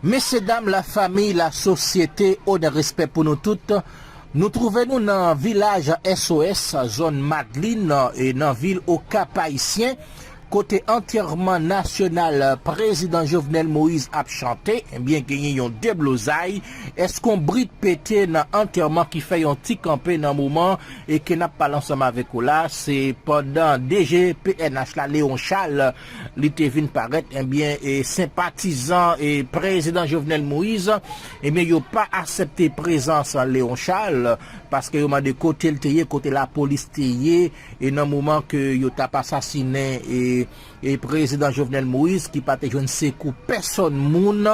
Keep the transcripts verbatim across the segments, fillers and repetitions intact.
Mesye dam, lafanmi, lasosyete, onè, respè pou nou tout. Nou twouve nou nan vilaj S O S, zòn Madlin, e nan vil Okap-Ayisyen, kote antèman nasyonal prezidan Jovenel Moïse ap chante. Ebyen, genyen yon deblozay, eskonbrit pete nan antèman ki fè yon ti kanpe nan moman e ke n ap pale ansanm avèk ou la. Se pandan D G P N H la, Léon Charles, li te vin parèt, ebyen, e senpatizan e prezidan Jovenel Moïse, ebyen, yo pa aksepte prezans Léon Charles, paske yo mande kote l te ye, kote lapolis te ye, e nan moman ke yo t ap asasinen e, e prezidan Jovenel Moïse, ki pa te jwenn sekou pèsonn moun,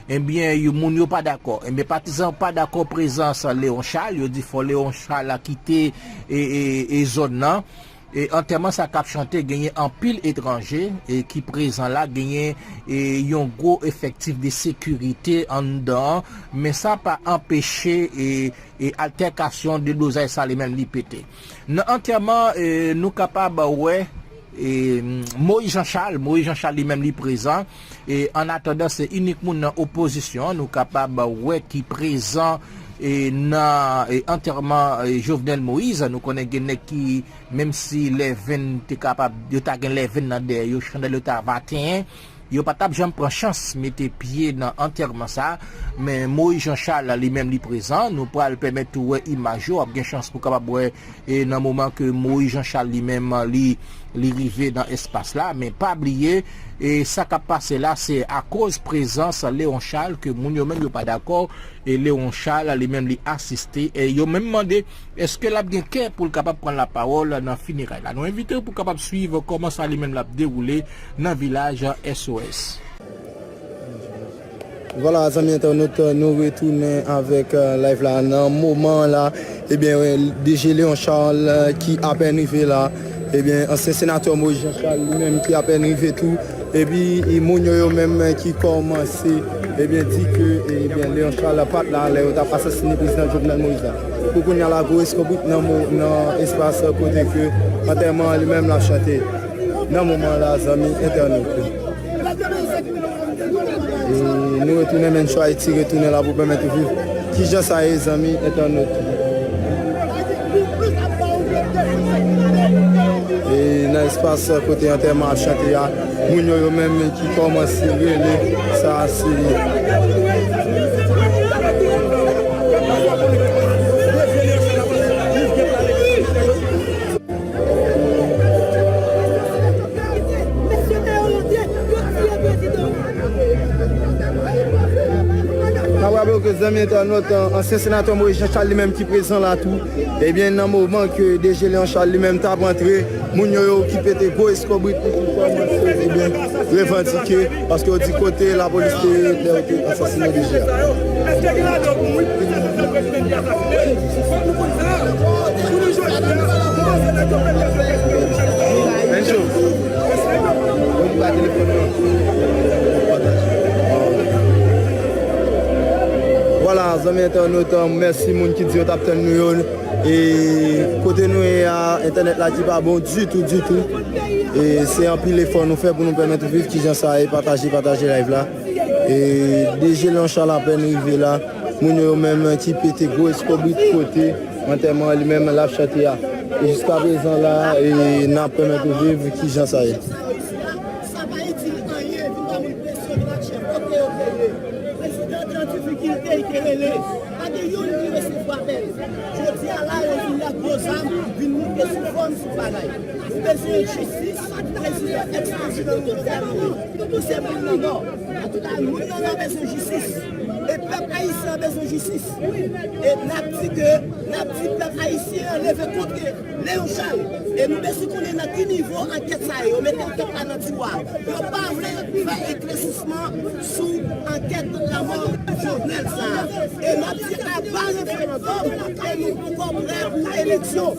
ebyen, yo, moun yo pa dakò. Ebyen, patizan yo pa dakò prezans Léon Charles, yo di fò Léon Charles la kite e, e, e zòn nan. E antèman sa k ap chante, genyen anpil etranje e ki prezan la, genyen e yon gwo efektif de sekirite anndan an, men sa pa anpeche e, e altèkasyon, deblozay sa li menm li pete. Nan antèman, e, nou kapab wè e, Moïse Jean Charles, Moïse Jean Charles li menm li prezan. E an atandan, se inik moun nan opozisyon an nou kapab wè ki prezan e nan e antèman e Jovenel Moïse. Nou konnen gen nèg ki, menm si lèvenn te kapab, yo ta gen lèvenn nan dèyè yo, chandèl yo ta vatenyen, yo pa t ap janm pran chans mete pye nan antèman sa. Men Moïse Jean Charles li menm li prezan. Nou pral pèmèt ou wè imaj yo, w ap gen chans pou kapab wè e nan moman ke Moïse Jean Charles li menm li, li rive nan espas la. Men pa bliye, e sa k ap pase la, se akoz prezans Léon Charles ke moun yo menm yo pa dakò. E Léon Charles li menm li asiste. E yo menm mande èske l ap gen kè pou l kapab pran lapawòl nan fineray la. Nou envite w pou kapab swiv kòman sa li menm l ap dewoule nan vilaj S O S. Vwala, zanmi entènot, nou retounen avèk, eh, live la nan moman an la. Ebyen, D G Léon Charles, eh, ki apèn rive la. Ebyen, ansyen senatè Moïse Jean Charles li menm ki apèn rive tou. Epi, e moun yo, yo menm ki kòmanse, ebyen, di ke, ebyen, Léon Charles pa t la lè yo t ap asasinen prezidan Jovenel Moïse la. Pou kounye a la, gwo eskonbrit nan mo-, nan espas kote ke antèman an li menm l ap chante. Nan moman la, zanmi entènot. E nou retounen, men Show Haïti retounen la pou pèmèt ou viv kijan sa ye, zanmi entènot. E nan espas kote antèman ap chante a, moun yo, yo menm ki kòmanse rele, sa se N ap raple w ke, zanmi entènot, ansyen senatè Moïse Jean Charles li menm ki prezan la tou. Ebyen, nan moman ke D G Léon Charles li menm t ap antre, moun yo, yo ki pete gwo eskonbrit pou kòmanse, ebyen, revandike, paske yo di kote lapolis te ye lè yo te asasinen D G a. Enzo, okipe telefòn nan. Vwala, zanmi entènot, mèsi moun ki di yo t ap tann nou yo. E kote nou ye a, entènèt la ki pa bon ditou, ditou. E se anpil efò nou fè pou nou pèmèt ou viv kijan sa ye, pataje, pataje live la. E D G Léon Charles apèn rive la. Moun yo menm ki pete gwo eskonbrit kote antèman li menm l ap chante a. E jiskaprezan la, e n ap pèmèt ou viv kijan sa ye. Sa pa itil anyen, vin ba moun presyon, vin ak chèf, kote yo te ye. Prezidan te an difikilte, li te rele. Pa gen youn ki resevwa apèl. Jodi a la, yo vin ak gwo zam, vin moute sou fòm, sou bagay. Nou bezwen jistis, prezidan, èks-prezidan nou yo tèmine. Nou se moun nan Nò. Antouka, moun nan Nò bezwen jistis. E pèp ayisyen an bezwen jistis. E n ap di ke, n ap di pèp ayisyen an leve kont Léon Charles. E nou bezwen konnen nan ki nivo ankèt sa ye. Yo mete ankèt la nan tiwa. Yo pa vle fè eklèsisman sou ankèt lanmò Jovenel sa a. E n ap di aba referandòm, e nou poko prè pou eleksyon.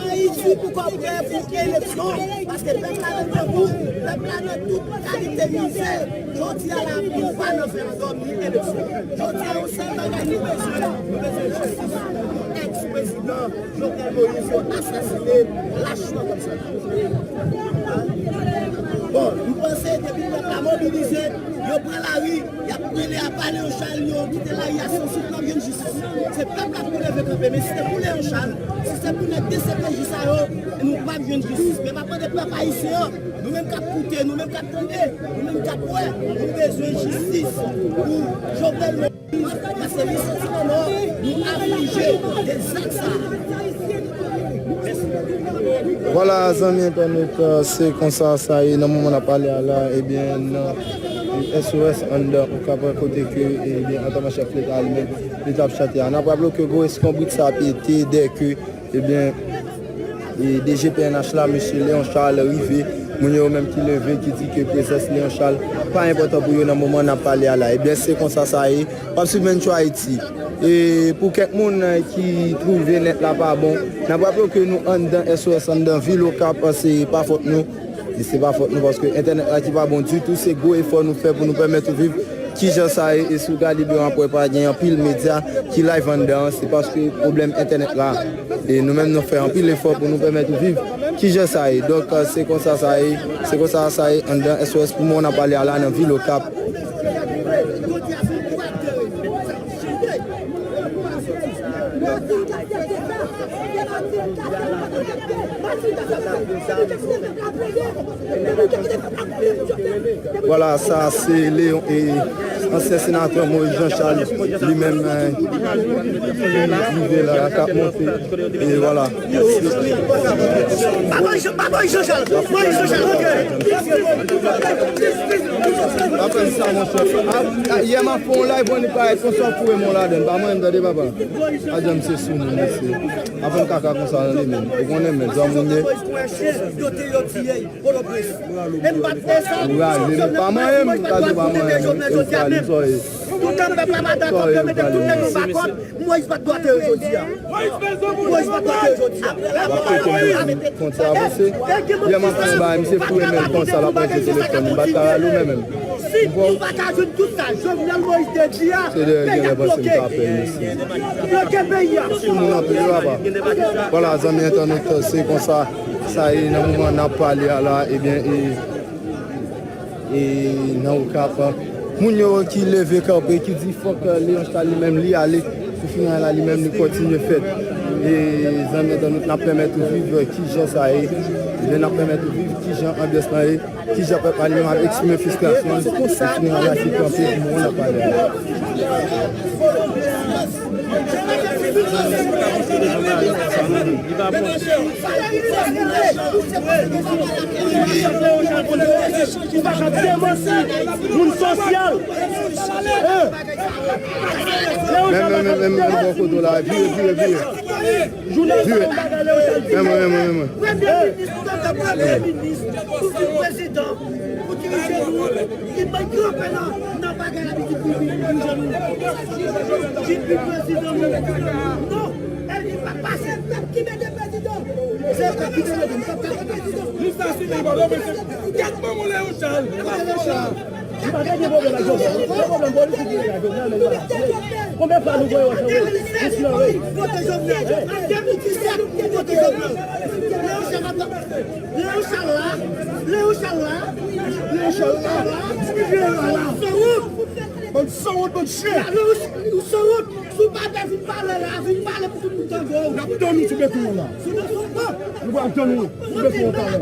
Ayiti poko prè pou eleksyon. Paske pèp la nan grangou, pèp la nan tout kalite mizè. Jodi a la, nou pa nan referandòm ni eleksyon. Jodi a, yon sèl bagay nou bezwen, nou bezwen jistis pou èks-prezidan Jovenel Moïse yo asasine lachman konsa. Bon, m panse depi pèp la mobilize, yo pran lari, y ap rele apa Léon Charles, yo kite lari a san souf, n ap jwenn jistis. Se pèp la pou leve kanpe, men si se pou Léon Charles, si se pou nèg de C P J sa yo, nou p ap jwenn jistis. Men m ap mande pèp ayisyen an, nou menm k ap koute, nou menm k ap tande, nou menm k ap wè, nou bezwen jistis pou Jovenel Moïse. Paske li soti nan nò, nou aflije de zak sa. Vwala, zanmi entènot, se konsa sa ye nan moman n ap pale a la, ebyen, nan S O S anndan Okap, kote ke, ebyen, antèman chèf leta a li menm, li t ap chante a. N ap raple w ke gwo eskonbrit sa pete dèke Ebyen, e, D G P N H la, mesye Léon Charles rive. Moun yo menm ki leve, ki di ke prezans Léon Charles pa enpòtan pou yo nan moman n ap pale a la. Ebyen, se konsa sa ye. W ap swiv Menn Cho Ayiti. E pou kèk moun, e, ki twouve nèt la pa bon, n ap raple w ke nou anndan S O S, anndan vil Okap, se pa fòt nou. E se pa fòt nou, paske entènèt la ki pa bon ditou, se gwo efò nou fè pou nou pèmèt ou viv kijan sa ye. E si w gade byen w ap wè pa gen anpil medya ki live anndan an, se paske pwoblèm entènèt la. E nou menm nou fè anpil efò pou nou pèmèt ou viv kijan sa ye. Donk, se konsa sa ye, se konsa sa ye anndan S O S pou moman n ap pale a la nan vil Okap. Vwala, sa se Léon e ansyen senatè Moïse Jean Charles, li menm, e, rive la, k ap monte. E vwala. Pa Moïse Jean Charles, Moïse Jean Charles, ok. Apre sa, monchè. A, a, yè m ap fè yon live, bon, li parèt konsa, foure men w ladann. Pa mwen menm, tande, papa. A, jan m se sou moun, mesye. Apre m kaka konsa, tande, men. Ou konnen, men, jan moun ye. Yo te, yo tiye, Pòtoprens. E m pa t fè sa. Ou rale, men pa mwen menm, m ka di pa mwen menm, e ou rale, m sòye. Toutan pèp la pa dakò, yo mete tout nèg anba kòd. Moïse pa t dwe antere jodi a. Moïse pa t dwe antere jodi a. W ap pete m kont sa avanse. Yè m ap fè yon bagay, misye foure men l konsa, l ap ranje telefòn li, m pa t ka rale w menm menm. Si nou pa ka jwenn tout sa Jovenel Moïse te di a, peyi a bloke. Bloke peyi a. Sou moun anpil, papa. Vwala, zanmi entènot, se konsa sa ye nan moman n ap pale a la, ebyen, e, e nan Okap, moun yo ki leve kanpe, ki di fòk, e, Léon Charles li menm li ale pou finalman li menm li kontinye fèt. E zanmi entènot, n ap pèmèt ou viv, e, kijan sa ye. Ebyen, n ap pèmèt ou viv kijan anbyans lan ye, kijan pèp la li menm ap eksprime fristrasyon l pou finalman ki kanpe pou moman n ap pale a. Ou pa ka demanti moun sosyal. Hein? Men, men, men, men, men, bò kote w la, vire, vire, vire. Vire. Men mwen, men mwen, men mwen. Premye minis, premye minis, pou ki prezidan, pou dirije nou, li pa kanpe nan, nan bagay la, li dirije nou. Li pi prezidan nou. Non, e li pa pase, pèp ki mete prezidan. Se pèp ki mete, pèp ki mete prezidan. Nou sa si li pa, non, men se tèt manman Léon Charles. Li pa gen pwoblèm ak Jovenel. Se pwoblèm politik li gen ak Jovenel, men li pa. Konbyen fwa nou voye w ansanm? Wi, wi, wi. Vote Jovenel. An de mil disèt, vote Jovenel. Léon Charles ap Léon Charles la, Léon Charles la, Léon Charles la, Léon Charles la. Sanwont. Bann sanwont, bann chen. Léon Charles, ou sanwont. Si w pa vle vin pale la, vin pale pou tout moun tande w. N ap tann ou sou beton an la. Sou beton an. Nou pral tann ou sou beton an talè.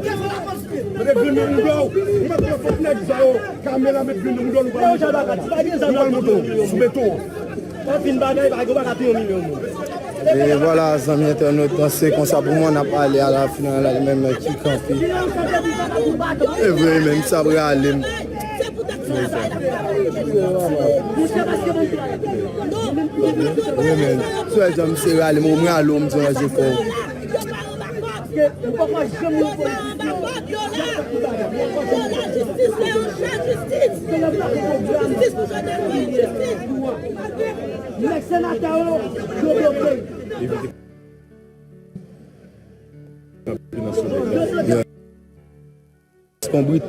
Mete grenn nan mouda w. Ou mèt pran fòk nèg sa yo. Kamera met grenn nan mouda w, nou pral monte. Nou pral monte w sou beton an. Anpil bagay, bagay, ou pa ka touye yon milyon moun. E vwala, zanmi entènot, se konsa pou mwen n ap pale a la final la, li menm ki kanpe. E vre, menm sa prale m. Vre, menm. Sou e jan misye rale m, ou m rale w, m di w ranje kò w. Paske ou poko janm wè politisyen. Jistis pou Jovenel Moïse, jistis. Nèg senatè yo, yo bloke. Eskonbrit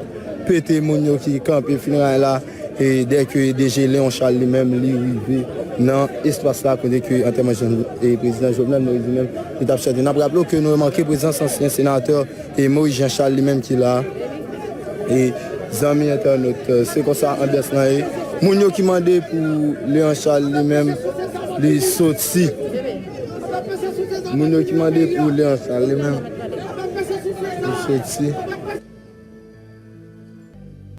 pete moun yo ki kanpe finalman la, e dèke D G Léon Charles li menm li rive nan espas la kote ke antèman Jan-, e prezidan Jovenel Moïse li menm li t ap chante. N ap raple w ke nou remake prezans ansyen senatè e Moïse Jean Charles li menm ki la. E zanmi entènot, se konsa anbyans lan ye. Moun yo ki mande pou Leon Charles li menm, li soti. Moun yo ki mande pou Leon Charles li menm, li soti.